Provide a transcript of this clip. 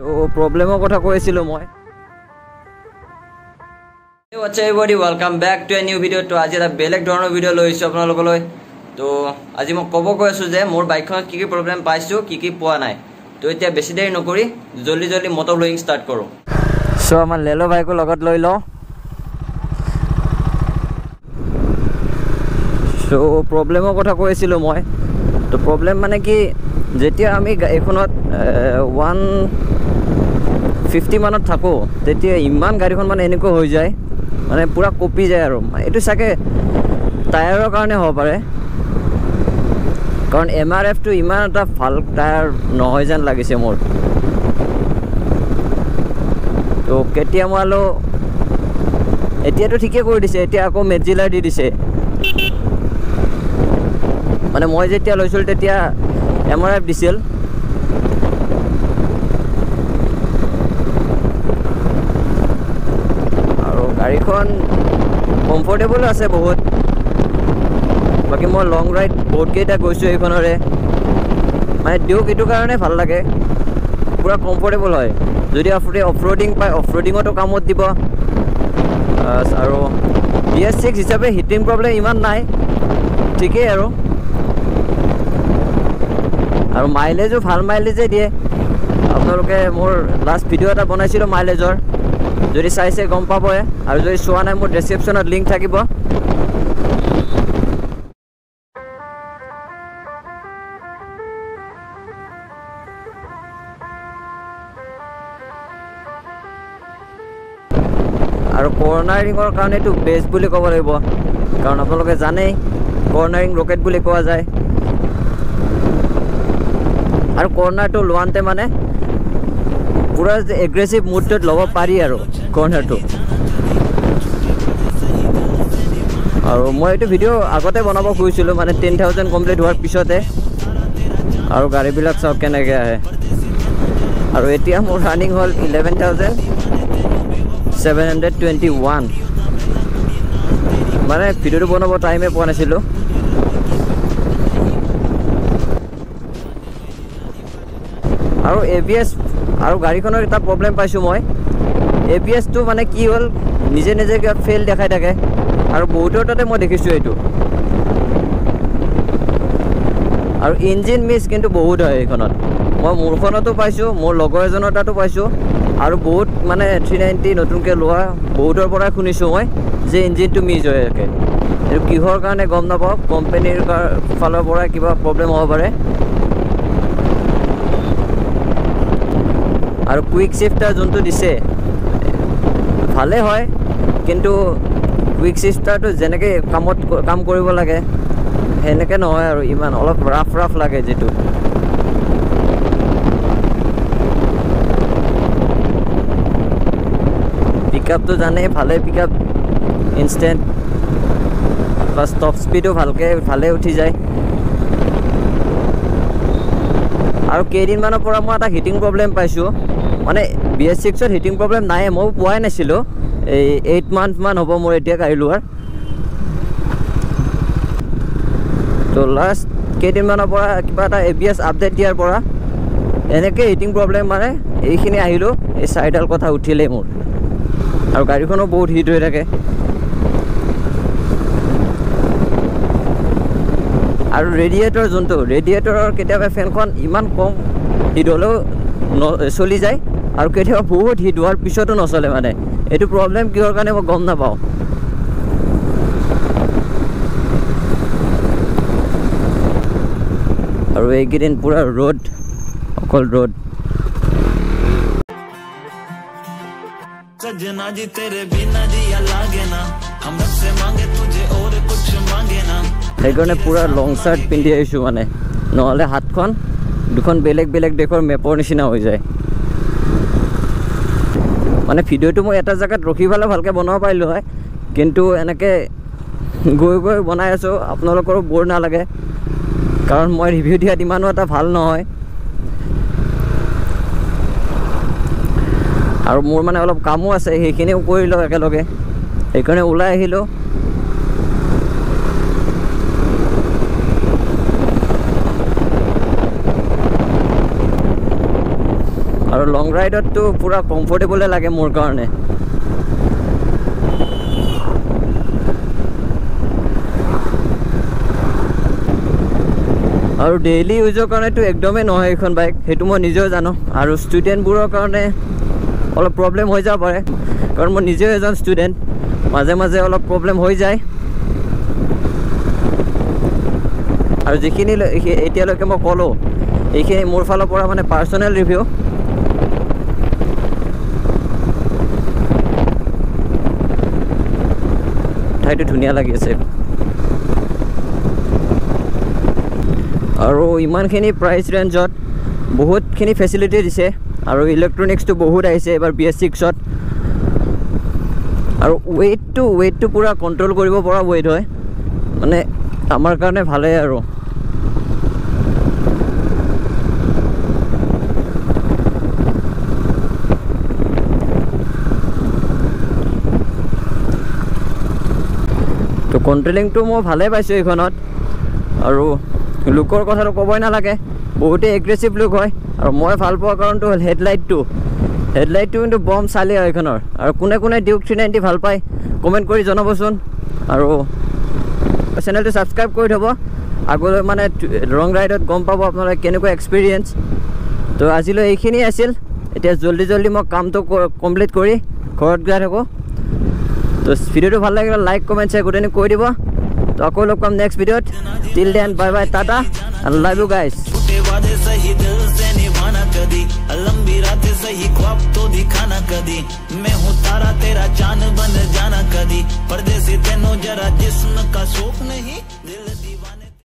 তো প্ৰব্লেমৰ কথা কৈছিলোঁ মই। What's up everybody, welcome back to a new video. তো আজি এটা বেলেগ ধৰণৰ ভিডিঅ' লৈ আহিছোঁ আপোনালোকলৈ। তো আজি মই ক'ব গৈ আছোঁ যে মোৰ বাইকখনত কি কি প্ৰব্লেম পাইছোঁ, কি কি পোৱা নাই। তো এতিয়া বেছি দেৰি নকৰি জল্দি জল্দি মটৰ ব্লগিং ষ্টাৰ্ট কৰোঁ। চ' আমাৰ লেলো বাইকো লগত লৈ লওঁ। চ' প্ৰব্লেমৰ কথা কৈছিলোঁ মই। তো প্ৰব্লেম মানে কি, যেতিয়া আমি এইখনত 150 মানত থাকোঁ, তেতিয়া ইমান গাড়ীখন মানে এনেকুৱা হৈ যায়, মানে পূৰা কঁপি যায়। আৰু এইটো চাগে টায়াৰৰ কাৰণে হ'ব পাৰে, কাৰণ এম আৰ এফটো ইমান এটা ভাল টায়াৰ নহয় যেন লাগিছে মোৰ। তো কেতিয়া মই এতিয়াতো ঠিকেই কৰি দিছে, এতিয়া আকৌ মেজিলাৰ দি দিছে। মানে মই যেতিয়া লৈছিলোঁ তেতিয়া এম আৰ এফ দিছিল। আৰু গাড়ীখন কমফৰ্টেবলো আছে বহুত। বাকী মই লং ৰাইড বহুতকেইটা গৈছোঁ এইখনৰে। মানে ডিউক এইটো কাৰণে ভাল লাগে, পূৰা কমফৰ্টেবল হয়। যদি আপুনি অফ ৰোডিং পায়, অফ ৰোডিঙতো কামত দিব। আৰু BS6 হিচাপে হিটিং প্ৰব্লেম ইমান নাই, ঠিকেই। আৰু আৰু মাইলেজো ভাল মাইলেজে দিয়ে। আপোনালোকে মোৰ লাষ্ট ভিডিঅ' এটা বনাইছিলোঁ মাইলেজৰ, যদি চাইছে গম পাবই। আৰু যদি চোৱা নাই, মোৰ ডেছক্ৰিপশ্যনত লিংক থাকিব। আৰু কৰ্ণাৰিঙৰ কাৰণে এইটো বেষ্ট বুলি ক'ব লাগিব, কাৰণ আপোনালোকে জানেই কৰ্ণাৰিং ৰকেট বুলি কোৱা যায়। আৰু কৰ্ণাৰটো লোৱাতে মানে পূৰা এগ্ৰেছিভ মুডটোত ল'ব পাৰি আৰু কৰ্ণাৰটো। আৰু মই এইটো ভিডিঅ' আগতে বনাব খুজিছিলোঁ, মানে 10,000 কমপ্লিট হোৱাৰ পিছতে। আৰু গাড়ীবিলাক চাওক কেনেকৈ আহে। আৰু এতিয়া মোৰ ৰানিং হ'ল 11,721। মানে ভিডিঅ'টো বনাব টাইমে পোৱা নাছিলোঁ। আৰু এ বি এছ আৰু গাড়ীখনৰ এটা প্ৰব্লেম পাইছোঁ মই। এ বি এছটো মানে কি হ'ল, নিজে নিজে কিবা ফেইল দেখাই থাকে। আৰু বহুতৰ তাতে মই দেখিছোঁ এইটো। আৰু ইঞ্জিন মিছ কিন্তু বহুত হয় এইখনত। মই মোৰখনতো পাইছোঁ, মোৰ লগৰ এজনৰ তাতো পাইছোঁ। আৰু বহুত মানে 390 নতুনকৈ লোৱা বহুতৰ পৰাই শুনিছোঁ মই যে ইঞ্জিনটো মিছ হৈ থাকে। এইটো কিহৰ কাৰণে গম নাপাওঁ, কোম্পেনীৰ ফালৰ পৰা কিবা প্ৰব্লেম হ'ব পাৰে। আৰু কুইক শ্বিফ্টাৰ যোনটো দিছে ভালেই হয়, কিন্তু কুইক শ্বিফ্টাৰটো যেনেকৈ কামত কাম কৰিব লাগে সেনেকৈ নহয় আৰু, ইমান অলপ ৰাফ ৰাফ লাগে যিটো। পিক আপটো জানেই, ভালেই pick up, instant plus top স্পীডো ভালকৈ ভালেই উঠি যায়। আৰু কেইদিনমানৰ পৰা মই এটা হিটিং প্ৰব্লেম পাইছোঁ। মানে BS6ত হিটিং প্ৰব্লেম নাই, ময়ো পোৱাই নাছিলোঁ। এই 8 মান্থমান হ'ব মোৰ এতিয়া গাড়ী লোৱাৰ। তো লাষ্ট কেইদিনমানৰ পৰা কিবা এটা ABS update দিয়াৰ পৰা এনেকৈ হিটিং প্ৰব্লেম, মানে এইখিনি আহিলোঁ, এই চাৰিডাল কথা উঠিলেই মোৰ। আৰু গাড়ীখনো বহুত হিট হৈ থাকে। আৰু ৰেডিয়েটৰ যোনটো, ৰেডিয়েটৰৰ কেতিয়াবা ফেনখন ইমান কম হিট হ'লেও চলি যায়, আৰু কেতিয়াবা বহুত হিট হোৱাৰ পিছতো নচলে। মানে এইটো প্ৰব্লেম কিহৰ কাৰণে মই গম নাপাওঁ। আৰু এইকেইদিন পূৰা ৰ'দ, অকল ৰ'দ। সেইকাৰণে পূৰা লং চাৰ্ট পিন্ধি আহিছোঁ, মানে নহ'লে হাতখন দুখন বেলেগ বেলেগ দেশৰ মেপৰ নিচিনা হৈ যায়। মানে ভিডিঅ'টো মই এটা জেগাত ৰখি পেলাই ভালকৈ বনাব পাৰিলোঁ হয়, কিন্তু এনেকৈ গৈ গৈ বনাই আছোঁ, আপোনালোকৰো ব'ৰ নালাগে, কাৰণ মই ৰিভিউ দিয়াত ইমানো এটা ভাল নহয়। আৰু মোৰ মানে অলপ কামো আছে, সেইখিনিও কৰি লওঁ একেলগে, সেইকাৰণে ওলাই আহিলোঁ। আৰু লং ৰাইডততো পূৰা কমফৰ্টেবলে লাগে মোৰ কাৰণে। আৰু ডেইলি ইউজৰ কাৰণেতো একদমেই নহয় এইখন বাইক, সেইটো মই নিজেও জানো। আৰু ষ্টুডেণ্টবোৰৰ কাৰণে অলপ প্ৰব্লেম হৈ যাব পাৰে, কাৰণ মই নিজেও এজন ষ্টুডেণ্ট, মাজে মাজে অলপ প্ৰব্লেম হৈ যায়। আৰু যিখিনি এতিয়ালৈকে মই ক'লোঁ, এইখিনি মোৰ ফালৰ পৰা মানে পাৰ্চনেল ৰিভিউ। ঠাইটো ধুনীয়া লাগি আছে। আৰু ইমানখিনি প্ৰাইচ ৰেঞ্জত বহুতখিনি ফেচিলিটি দিছে, আৰু ইলেক্ট্ৰনিক্সটো বহুত আহিছে এইবাৰ BS6ত। আৰু ৱেইটটো পূৰা কণ্ট্ৰল কৰিব পৰা ৱেইট হয়, মানে আমাৰ কাৰণে ভালেই। আৰু তো কণ্ট্ৰলিংটো মই ভালেই পাইছোঁ এইখনত। আৰু লুকৰ কথাটো ক'বই নালাগে, বহুতেই এগ্ৰেছিভ লুক হয়। আৰু মই ভাল পোৱা কাৰণটো হ'ল হেডলাইটটো, হেডলাইটটো কিন্তু বম চালি হয় এইখনৰ। আৰু কোনে কোনে ডিউক 390 ভাল পায় কমেণ্ট কৰি জনাবচোন। আৰু চেনেলটো ছাবস্ক্ৰাইব কৰি থ'ব, আগলৈ মানে লং ৰাইডত গম পাব আপোনালোকে কেনেকুৱা এক্সপিৰিয়েঞ্চ। তো আজিলৈ এইখিনিয়ে আছিল। এতিয়া জল্দি জল্দি মই কামটো কমপ্লিট কৰি ঘৰত গৈ থাকোঁ। তো ভিডিঅ'টো ভাল লাগিলে লাইক, কমেণ্ট, শ্বেয়াৰ গোটেইখিনি কৰি দিব। তো আকৌ লগ পাম নেক্সট ভিডিঅ'ত। Till then bye bye, tata and love you guys. वादे सही दिल से निभाना कदी, लंबी रात सही ख्वाब तो दिखाना कदी, मैं हूँ तारा तेरा चांद बन जाना कदी, परदेसी तेनू जरा जिस्म का शौक नहीं।